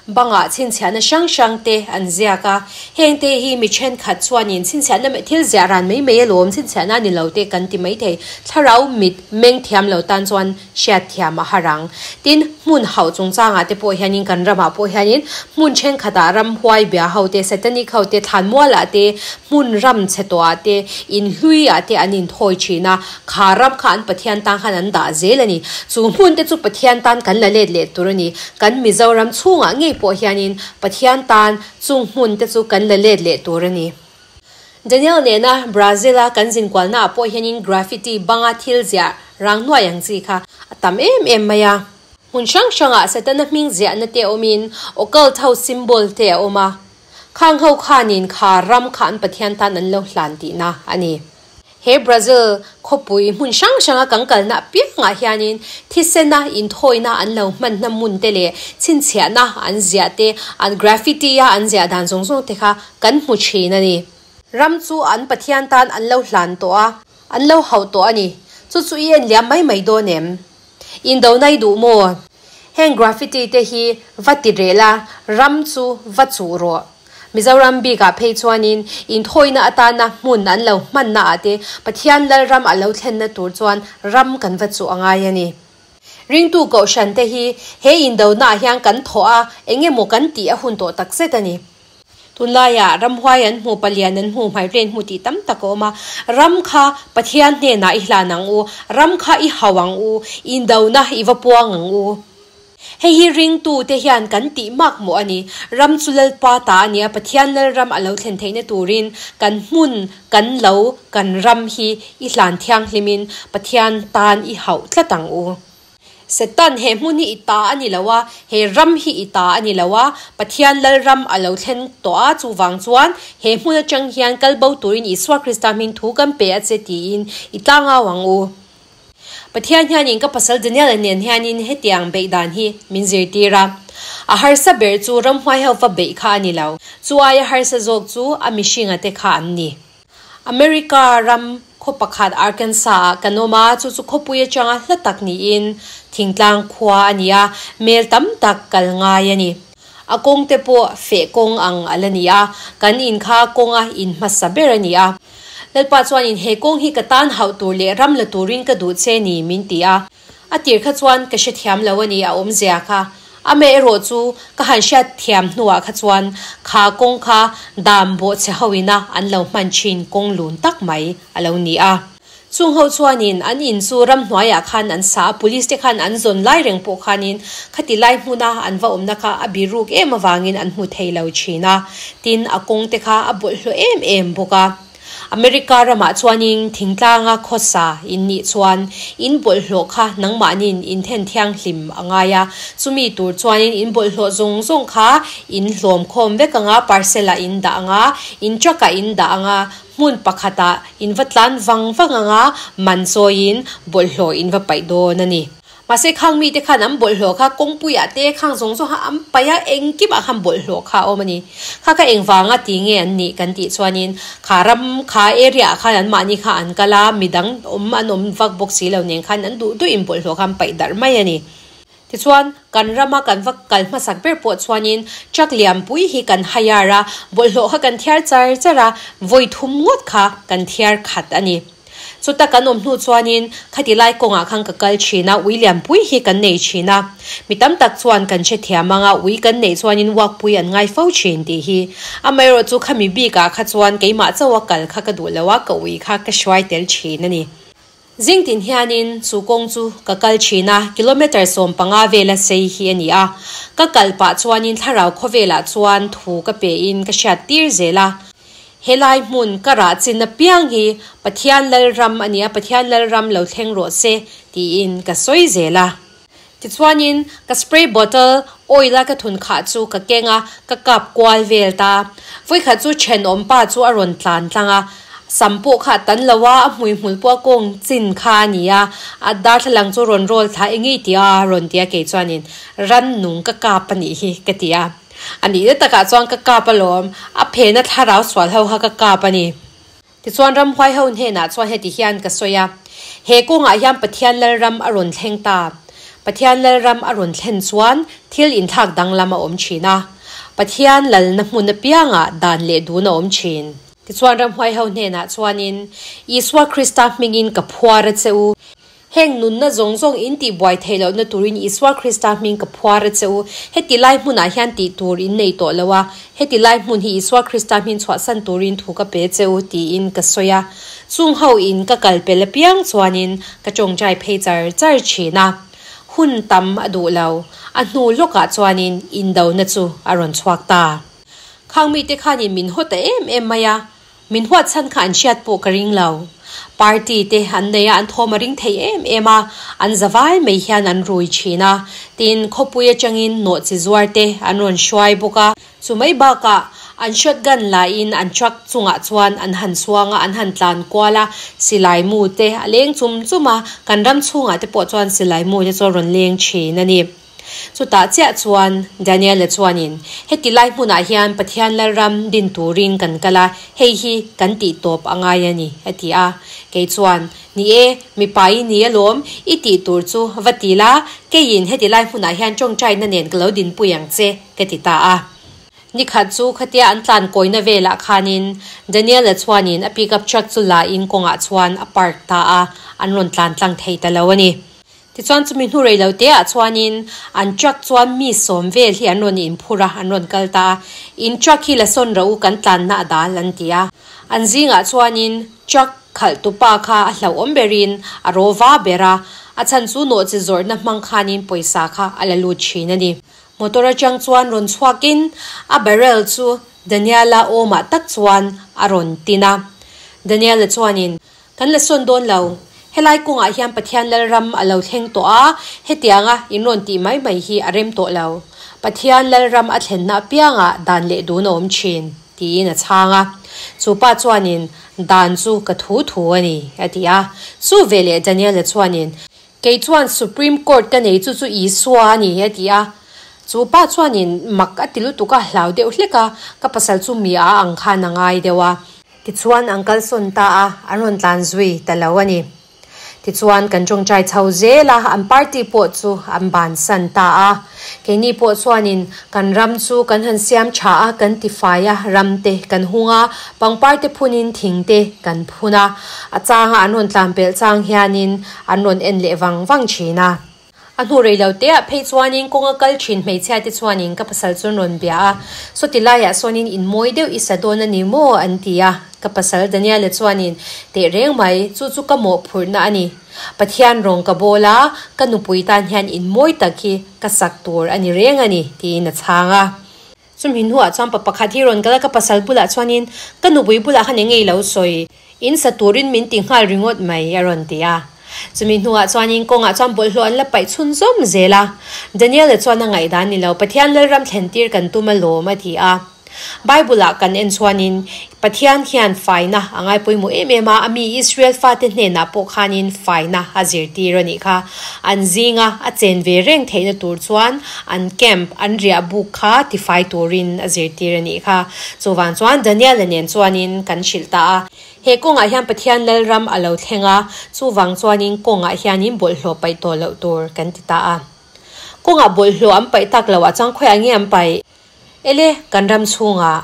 Bangah chhinchhiahna hrang hrang te an ziak a, heng te hi mi thenkhat chuanin chhinchhiahna thil ziah ran mai mai alawm, chhinchhiahna a ni lo te kan ti mai thei. Thlarau mit meng thiam lo tan chuan hriat thiam a har ang. Tin, hmun hauh chungchangah te pawh hianin kan ramah pawh hianin hmun thenkhatah ramhuai bia ho te, satanic ho te, thlanmualah te, hmun ram chhe tawhah te, in hluiah te an inthawi thin a, kha ram kha an Pathian tan khan an dah zel a ni. Chu hmun te chu Pathian tan kan la let leh tur a ni. Kan Mizoram chhungah ngei pawh hianin Pathian tan chung hmun te chu kan la let leh tur a ni. Daniel nena Brazil-a kan zinkualnaah pawh hianin graffiti banga thil ziah rang hnuai ang chi kha a tam em em mai a. Hmun hrang hrangah Setana hming ziahna te awmin occult ho symbol te a awm a. Khang ho khanin kha ram kha an Pathian tan an lo hlan tihna a ni. He Brazil khawpui hmun hrang hranga kan kalna apiangah hianin thisena inthawina an lo hmanna hmun te leh chhinchhiahna an ziah te, an graffiti a an ziah dan zawng zawng te kha kan hmu thin a ni. Ram chu an Pathian tan an lo hlan tawh a, an lo hauh tawh a ni. Chu chu i en liam mai mai dawn em? Indona i duh maw? Heng graffiti te hi va ti reh la, ram chu va chuh rawh. Mizoram bikah phei chuanin inthawina atana hmun an lo hmanna ah te Pathian Lalram a lo thlenna tur chuan ram kan va chuh a ngai a ni. Ringtu Kohhran te hi he indona ah hian kan thawh a, eng emaw kan tih a hun tawh takzet a ni. Tunlaiah ramhuai an hmu, palian an hmu, hmairlen hmu tih tam tak a awm a. Ram kha Pathian hnenah i hlan ang u, ram kha i hau ang u, indona i va puang ang u. Hei hi ringtute hian kan tih mak mawh a ni. Ram chu Lalpa ta a ni a, Pathian Lalram a lo thlen theihna turin kan hmun, kan lo, kan ram hi i hlan thianghlimin Pathian tan i hauh tlat ang u. Satan, he hmun hi i ta a ni lo a, he ram hi i ta a ni lo a, Pathian Lalram a lo thlen tawh a, chuvang chuan he hmun atang hian kal bo turin Isua Krista hming thu kan pe a che tiin i tlangau ang u. Pathian hianin ka pasal Daniel-a nen hianin hetiang beih dan hi min zirtir a. A harsa ber chu ramhuai ho va beih kha a ni lo, chu aia harsa zawk chu a mihringa te kha an ni. America ram khaw pakhat Arkansas ah kan awm a, chu chu khawpui atanga hla tak niin thingtlang khua a ni a, mel tam tak kal ngai a ni. A kawng te pawh feh kawng ang a la ni a, kan in kha kawnga in hmasa ber a ni a. Lalpa chuanin he kawng hi ka tan hauh tur leh ram la turin ka duh che ni min ti a. A tir kha chuan ka hrethiam lo a ni a awmzia kha. Amaherawh chu ka han hriat thiam hnuah kha chuan kha kawng kha dam bawh chhe ho ina an lo hman thin kawng lun tak mai a lo ni a. Chung ho chuanin an in chu ramhnuaiah khan an sa a, police te khan an zawn lai reng pawh khanin khati lai hmuna an va awmna kha a biruk em avangin an hmu thei lo thin a, tin a kawng te kha a bawlhhlawh em em bawk a. America ramah chuanin thingtlanga khawsa in nih chuan in bawlhhlawh kha nangmahnin in then thianghlim a ngai a, chumi tur chuanin in bawlhhlawh zawng zawng kha in hlawm khawm vek anga parcel ah in dah anga, in truck ah in dah anga, hmun pakhatah in va tlan vang vang anga man chawiin bawlhhlawh in va paih dawn a ni. Mahse khang mite khan an bawlhhlawh kha kawngpuiah te khang zawng zawng kha an paih a, engkimah khan bawlhhlawh kha a awm a ni. Kha kha engvanga ti nge an nih kan tih chuanin kha ram kha area ah khan anmahni kha an kal a, midang awm an awm vak bawk si lo nen khan an duh duhin bawlhhlawh kha an paih darh mai a ni. Tichuan kan rama kan va kal hmasak ber pawh chuanin truck lianpui hi kan hire a, bawlhhlawh kha kan thiar char char a, vawi thum ngawt kha kan thiar khat a ni. Chuta kan awm hnu chuanin khati lai kawngah khan ka kal thin a, ui lianpui hi kan nei thin a. Mi tam tak chuan kan hrethiam ang a, ui kan neih chuanin uakpui an ngai fo thin tih hi. Amaherawh chu khami bikah kha chuan keimah chauha kal kha ka duh lo a, ka ui kha ka hruai tel thin a ni. Zing tin hianin chu kawng chu ka kal thin a, kilometre 15 vela sei hi a ni a. Ka kal pah chuanin thlarau khawvelah chuan thu ka pein ka hriat tir zel a. Helai hmun ka rah chin apiang hi Pathian Lalram a nia, Pathian Lalram lo thleng rawh se tiin ka sawi zel a. Tichuanin ka spray bottle oil a ka thun khah chu ka keng a, ka kap kual vel ta. Vawikhat chu thenawm pa chu a rawn tlan tlang a, sam pawh kha a tan lo a, a hmuihmul pawh a kawng chin kha a ni a, a darthlalang chu rawn roll thla eng nge i ti a rawn ti a, kei chuanin rannung ka kap a nih hi ka ti a. A nihna takah chuan ka kap alawm, a phena thlarau sual ho kha ka kap a ni. Tichuan ramhuai ho hnenah chuan heti hian ka sawi a, He kawngah hian Pathian Lalram a rawn thleng ta. Pathian Lalram a rawn thlen chuan thil inthlak danglam a awm thin a. Pathian Lalna hmun apiangah dan leh dun a awm thin. Tichuan ramhuai ho hnenah chuanin, Isua Krista hmingin ka phuar a che u. Heng nunna zawng zawng in tih buai theih lohna turin Isua Krista hming ka phuar a che u. Heti lai hmunah hian tih tur in nei tawh lo a, heti lai hmun hi Isua Krista hming chhuahsan turin thu ka pe che u tiin ka sawi a. Chung ho in ka kal pel apiang chuanin ka tawngtai phei char char thin a. Hun tam a duh lo. A hnu lawkah chuanin indona chu a rawn chhuak ta. Khang mite khanin min haw ta em em mai a. Min huat chhan kha an hriat pawh ka ring lo. Party te an nei a, an thawm a ring thei em em a, an za vai mai hian an rui thin a. Tin, khawpui atangin nawhchi zuar te an rawn hruai bawk a. Chu mai bakah an shotgun lahin an truck chungah chuan an han chhuang a, an han tlan kual a, silai mu te a leng chum chum a, kan ram chhungah te pawh chuan silai mu te chu a rawn leng thin a ni. Chutah chiah chuan Daniela chuanin, Heti lai hmunah hian Pathian Lalram din turin kan kal a, hei hi kan tih tawp a ngai a ni, a ti a. Kei chuan, Ni e, mipa i ni alawm, i tih tur chu va ti la, keiin heti lai hmunah hian tawngtaina nen ka lo dinpui ang che, ka ti ta a. Nikhat chu khatia an tlan kawina velah khanin Daniela chuanin a pickup truck chu la in kawngah chuan a park ta a, an rawn tlan tlang thei ta lo a ni. Tichuan chumi hnu rei lo te ah chuanin an truck chuan mi sawm vel hi an rawn inphur a, an rawn kal ta a. In truck hi la sawn rawh u kan tlanna a dal an ti a. An zingah chuanin truck khalh tupa kha a hlauhawm berin a raw va ber a, a chhan chu nawhchi zawrhna hmang khanin pawisa kha a la lut thin a ni. Motor atang chuan rawn chhuakin a barrel chu Daniela awmah tak chuan a rawn tin a. Daniela chuanin Kan la sawn dawn lo. Helai kawngah hian Pathian Lalram a lo thleng tawh a, hetianga in rawn tih mai mai hi a rem tawh lo. Pathian Lalram a thlenna apiangah dan leh dun a awm thin, tiin a chhang a. Chu pa chuanin, Dan chu ka thu thu a ni, a ti a. Chu veleh Daniela chuanin, Kei chuan Supreme Court ka nei chu chu Isua a ni, a ti a. Chu pa chuanin mak a ti lutuk a, hlau deuh hlek a, ka pasal chu mi a ang khan a ngai deuh a. Tichuan an kalsawn ta a, an rawn tlan zui ta lo a ni. Tichuan kan tawngtai chho zel a, an party pawh chu an bansan ta a. Keini pawh chuanin kan ram chu kan han siam tha a, kan tifai a, ram te kan hung a, pangpar te phunin thing te kan phun a. A changa an rawn tlan pelh chang hianin an rawn en leh vang vang thin a. A hnu rei lo te ah phei chuanin kawng a kal thin hmeichhia te chuanin ka pasal chu an rawn bia a, sawti laiah sawnin in mawi deuh i sa dawn a ni maw an ti a, ka pasal Daniela chuanin teh reng mai, chu chu ka mawhphurhna a ni. Pathian rawng ka bawl a, ka nupui tan hian in mawi tak hi ka sak tur a ni reng a ni tiin a chhang a. Chumi hnuah chuan pa pakhat hi rawn kal a, ka pasal bulah chuanin ka nupui bulah khan eng nge i lo sawi? In sa turin min ti nghal ringawt mai a rawn ti a. Chumi hnuah chuanin kawngah chuan bawlhhlawh an la paih chhunzawm zel a. Daniel-a chuan a ngaihdan ni lo, Pathian Lalram thlen tir kan tum alawm a ti a. Bible-ah kan en chuanin Pathian hian faina a ngai pawimawh em em a, a mi Israel fate hnenah pawh khanin faina a zirtir a nih kha. An zinga a chen ve reng theihna tur chuan an camp, an riah buk kha tifai turin a zirtir a nih kha. Chuvang chuan Daniel-a nen chuanin kan hrilh ta a. He kawngah hian Pathian Lalram a lo thleng a, chuvang chuanin kawngah hianin bawlhhlawh paih tawh loh tur kan ti ta a. Kawngah bawlhhlawh an paih tak loh ah chuan khawiah nge an paih? Ele, kan ram chhungah.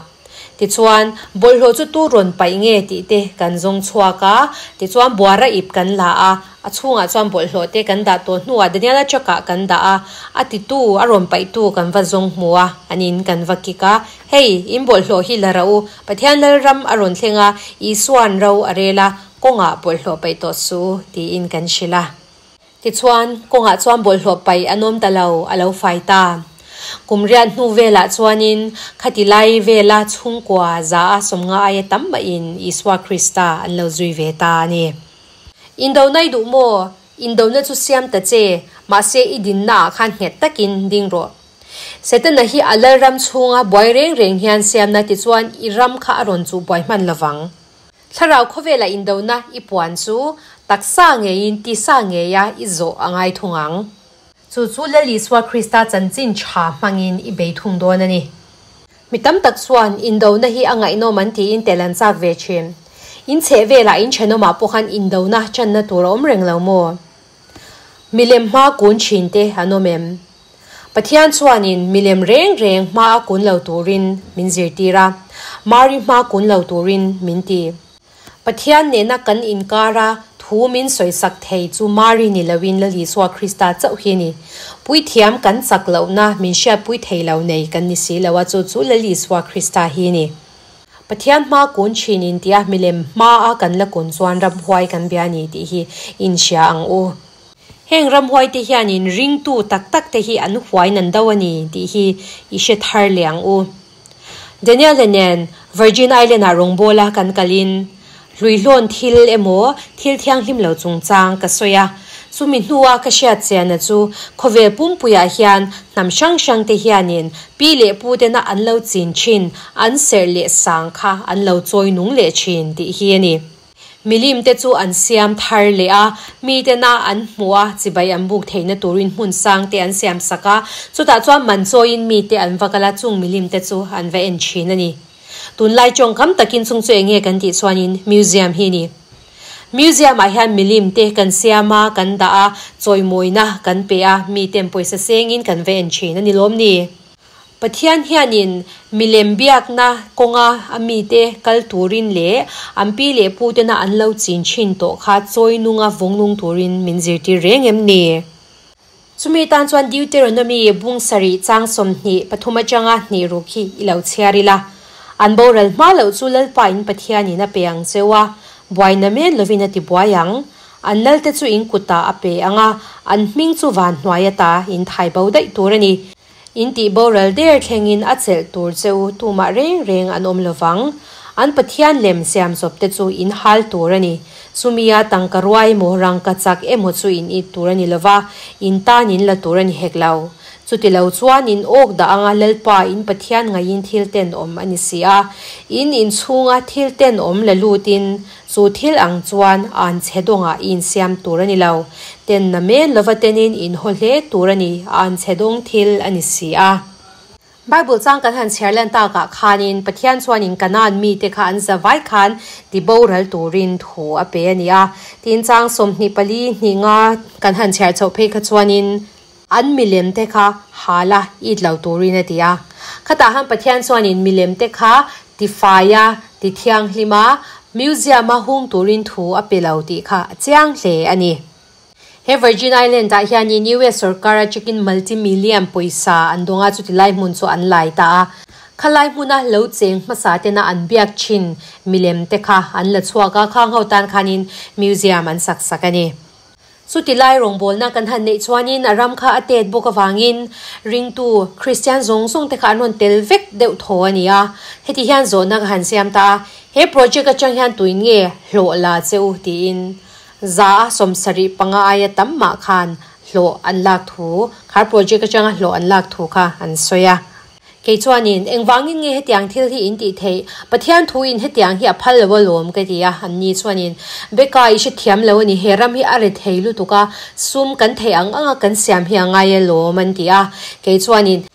Tichuan, bawlhhlawh chu tu rawn paih nge tih te kan zawng chhuak a, tichuan buara ip kan la a, a chhungah chuan bawlhhlawh te kan dah tawh hnuah Daniela truck ah kan dah a, a titu, a rawn paihtu kan va zawng hmu a, an in kan va kik a, Hei, in bawlhhlawh hi la rah u, Pathian Lalram a rawn thleng a, Isua'n ro a rel a, kawngah bawlhhlawh paih tawh suh u, tiin kan hrilh a. Tichuan, kawngah chuan bawlhhlawh paih an awm ta lo, a lo fai ta. Kum riat hnu velah chuanin khati lai vela chhungkua za a sawmnga aia tam mahin Isua Krista an lo zui ve ta a ni. Indona i duh maw? Indona chu siam ta che, mahse i dinnaah khan nghet takin ding rawh. Setana hi a lalram chhunga buai reng reng hian siamna tichuan i ram kha a rawn chuh buai hman lovang. Thlarau khawvela indona i puan chu taksa ngeiin tisa ngeia i zawh a ngai thung ang. Chu chu Lal Isua Krista chanchin tha hmangin i bei thung dawn a ni. Mi tam tak chuan indona hi a ngaihnawm an tiin tel an chak ve thin. In chheh velah in thenawmah pawh khan indona channa tur a awm reng lo maw? Milem hma kun thin te an awm em? Pathian chuanin milem reng reng hma a kun lo turin min zirtir a, Mari hma kun lo turin min ti. Pathian nena kan inkara thu min sawisak thei chu Mari ni loin Lal Isua Krista chauh hi a ni. Puithiam kan chak lohna min hriatpui thei lo nei kan ni si lo a, chu chu Lal Isua Krista hi a ni. Pathian hma kun thin in tia milem hma a kan la kun chuan ramhuai kan bia a ni tih hi inhria ang u. Heng ramhuaite hianin ringtu tak tak te hi an huai nan do a ni tih hi i hre thar leh ang u. Daniel-a nen Virgin Island-ah rawngbawla kan kalin hluihlawn thil emaw thil thianghlim lo chungchang ka sawi a. Chumi hnua ka hriat chiana chu khawvel pumpuiah hian hnam hrang hrangte hianin pi leh putena an lo chin thin an serh leh sang kha an lo chawi nung leh thin tih hi a ni. Milim te chu an siam thar leh a, mitena an hmuh a, chibai an buk theihna turin hmun sang te an siam sak a, chutah chuan man chawiin mite an va kal a, chung milim te chu an va en thin a ni. Tunlai tawngkam takin chung chu enge kan tih chuanin museum hi a ni. Museum ah hian milim te kan siam a, kan dah a, chawimawina kan pe a, miten pawisa sengin kan va en thin a ni lawm ni? Pathian hianin milem biakna kawnga a mite kal turin leh an pi leh putena an lo chin thin tawh kha chawi nunga vawng nung turin min zirtir reng em ni? Chumi tan chuan Deuteronomy bung sarih chang 20 pathum atanga hnih ruk hi i lo chhiar ila. An boral hma loh chu Lalpa in Pathianin a pe ang cheu a, buaina men lovin a ti buai ang. An lalte chu in kutah a pe ang a, an hming chu van hnuai ata in thai bo daih tur a ni. In tih boral der thlengin a chelh tur che u tumah reng reng an awm lovang. An Pathian lem siam chawp te chu in hal tur a ni. Chumia tangka ruai emaw rangka chak emaw chu in it tur a ni lova, in tan in la tur a ni hek lo. Chuti lo chuan in awk dah anga Lalpa in Pathian ngaiin thil tenawm a ni si a. In inchhunga thil tenawm la lutin Chu thil ang chuan an chhe dawngah i insiam tur a ni lo. Tenna men lova tenin inhaw hle tur a ni, an chhe dawng thil a ni si a. Bible chang kan han chhiar lan takah khanin Pathian chuanin Kanaan mite kha an zavai khan ti boral turin thu a pe a ni a. Tin chang 24 hnih nga kan han chhiar chhoh phei kha chuanin an milem te kha hala it lo turin a ti a. Khatah han Pathian chuanin milem te kha tifai a, ti thianghlim a, museum a hung turin thu a pe lo tih kha a chiang hle a ni. He Virgin Island ah hianin US sorkar atangin multi-million pawisa an dawng a, chuti lai hmun chu an lai ta a. Khalai hmuna lo cheng hmasa tena an biak thin milem te kha an la chhuak a, khang ho tan khanin museum an sak sak a ni. Chuti lai rawngbawlna kan han neih chuanin a ram kha a tet bawk avangin ringtu Kristian zawng zawng te kha an rawn tel vek deuh thaw a ni a. Heti hian zawhna ka han siam ta a, he project atang hian tuin nge hlawh la che u tiin 75% aia tam mah khan hlawh an lak thu, khar project atanga hlawh an lak thu kha an sawi a. Kei chuanin, Engvangin nge hetiang thil hi in tih theih? Pathian thuin hetiang hi a phal lo alawm ka ti a. Anni chuanin, Beka, i hrethiam lo a ni, he ram hi a re thei lutuk a, sum kan theih ang anga kan siam hi a ngai alawm an ti a. Kei chuanin,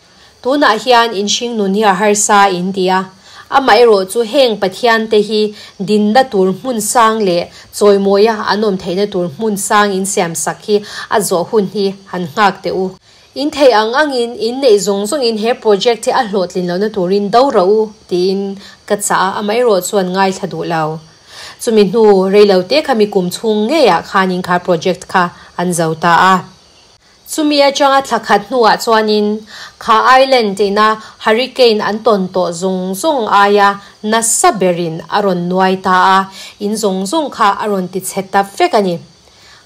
Tunah hian in hring nun hi a harsa in ti a, amaherawh chu heng Pathian te hi dinna tur hmun sang leh chawimawia an awm theihna tur hmun sang in siam sak hi a zawh hun hi han nghak teh u. In theih ang angin in neih zawng zawngin he project hi a hlawhtlin lohna turin do rawh u tiin ka chah a, amaherawh chuan ngaithla duh lo. Chumi hnu reilote kha mi kum chhung ngeiah khanin kha project kha an zo ta a. Chumi atanga thla khat hnuah chuanin kha island ina hurricane an tawn tawh zawng zawng aia nasa berin a rawn nuai ta a, in zawng zawng kha a rawn tichhe ta vek a ni.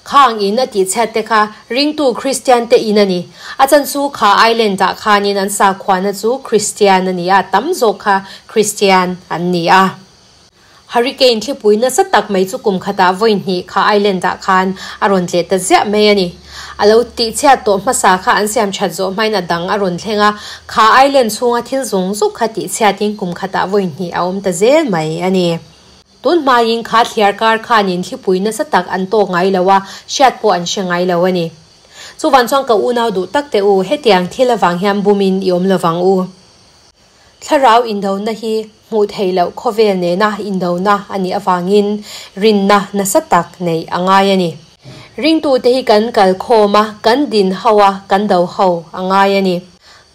Khang in a tih chhiat te kha ringtu Kristian te in a ni. A chan chu kha island ah khanin an sakhuana chu Kristian a ni a, tam zawk kha Kristian an ni a. Hurricane thlipui nasa tak mai chu kum khatah vawi hnih kha island ah khan a rawn tleh ta ziah mai a ni. A lo tih chhiat tawh hmasa kha an siam that zawh hmain a dang a rawn thleng a, kha island chhunga thil zawng zawk kha tih chhiatin kum khatah vawi hnih a awm ta zel mai a ni. Tun hmaiin kha thliar kar khanin thlipui nasa tak an tawk ngai lo a, hriat pawh an hre ngai lo a ni. Chuvan chuan ka unau duh tak teh u, hetiang thil avang hian bumin i awm lovang u. Thlarau indona hi hmuh theih loh khawvel nena indona a nih avangin rinna nasa tak neih a ngai a ni. Ringtute hi kan kal khawm a, kan din ho a, kan do ho a ngai a ni.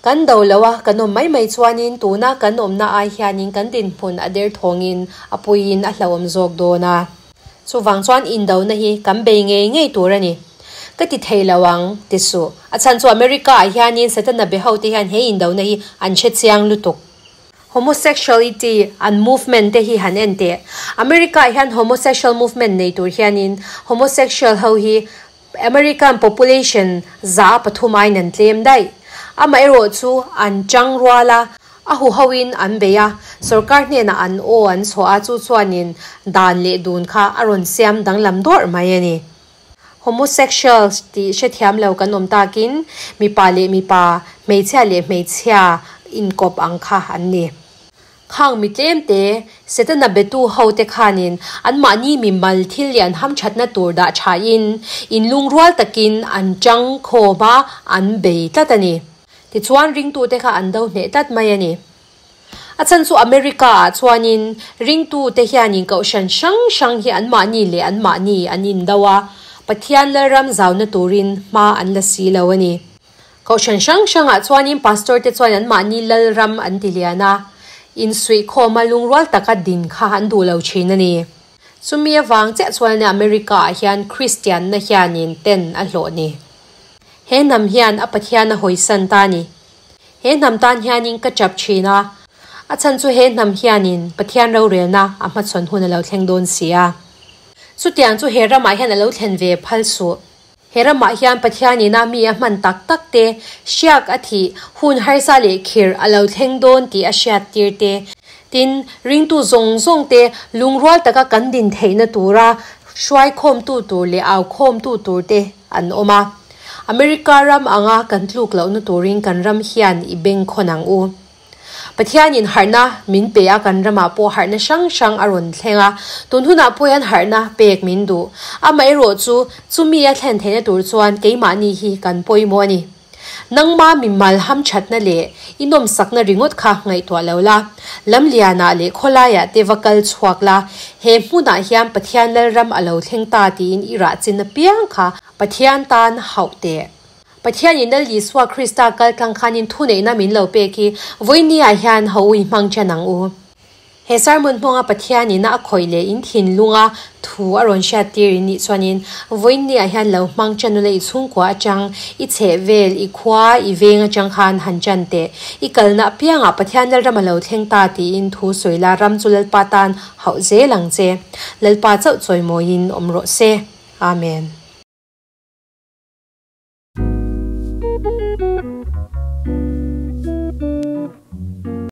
Kan do lo a, kan awm mai mai chuanin tuna kan awmna ai hianin kan dinhmun a derthawngin a puiin a hlauhawm zawk dawn a. Chuvang chuan indona hi kan bei ngei ngei tur a ni. Ka ti thei lo ang, ti suh. A chhan chu America ah hianin Setana be ho te hian he indona hi an hre chiang lutuk. Homosexuality an movement te hi han en teh. America ah hian homosexual movement nei tur hianin homosexual ho hi American population 3% aiin an tlem daih. Amaherawh chu an chang rual a, a huhoin an bei a, sorkar hnenah an aw an chhuah a, chu chuanin dan leh dun kha a rawn siam danglam dawrh mai a ni. Homosexuals tih hrethiam lo kan awm takin mipa leh mipa, hmeichhia leh hmeichhia inkawp ang kha an ni. Khang mi tlemte, Setana betu hote khanin anmahni mi mal thil lian hamthatna tur dah thain, inlungrual takin an chang khawm a, an bei tlat a ni. Tichuan ringtute kha an do hneh tlat mai a ni. A chhan chu America-ah chuanin ringtute hianin kohhran hrang hrang hi anmahni leh anmahni an indo a, Pathian Lalram zauna turin hma an la si lo a ni. Kohhran hrang hrangah chuanin pastor te chuan anmahni Lalram an ti lian a, insuihkhawma lungrual taka din kha an duh lo thin a ni. Chumi avang chiah chuan America-ah hian Kristianna hianin ten a hlawh ni. He hnam hian a Pathian a hawisan ta a ni. He hnam tan hianin ka chap thin a, a chhan chu he hnam hianin Pathian rorelna a hmachhawn hun a lo thleng dawn si a. Chutiang chu he ramah hian a lo thlen ve phal suh. He ramah hian Pathian ina mi a hman tak tak te, hriak a thih, hun harsa leh khirh a lo thleng dawn tih a hriat tir te, tin, ringtu zawng zawng te lungrual taka kan din theihna tura hruaikhawmtu tur leh aukhawmtu tur te an awm a. America ram anga kan tluk lohna turin kan ram hian i bengkhawn ang u. Pathianin harhna min pe a, kan ramah pawh harhna hrang hrang a rawn thleng a, tun hunah pawh hian harhna pek min duh. Amaherawh chu, chumi a thlen theihna tur chuan keimahni hi kan pawimawh a ni. Nangma mimal hamthatna leh i nawmsakna ringawt kha ngaihtuah lo la, lamlianah leh khawlaiah te va kal chhuak la, he hmunah hian Pathian Lalram a lo thleng ta tiin i rah chin apiang kha Pathian tan hauh teh. Pathianin Lal Isua Krista kaltlang khanin thuneihna min lo pek hi vawinia hian ho ui hmang chen ang u. He sermon hmawnga Pathianin a khawih leh in thinlunga thu a rawn hriat tir in nih chuanin vawinia hian lo hmang chen ula i chhungkua atang, i chheh vel, i khua, i veng atang khan han chan teh. I kalna apiangah Pathian Lalram a lo thleng ta tiin thu sawi la ram chu Lalpa tan hauh zel ang che. Lalpa chauh chawimawiin awm rawh se. Amen.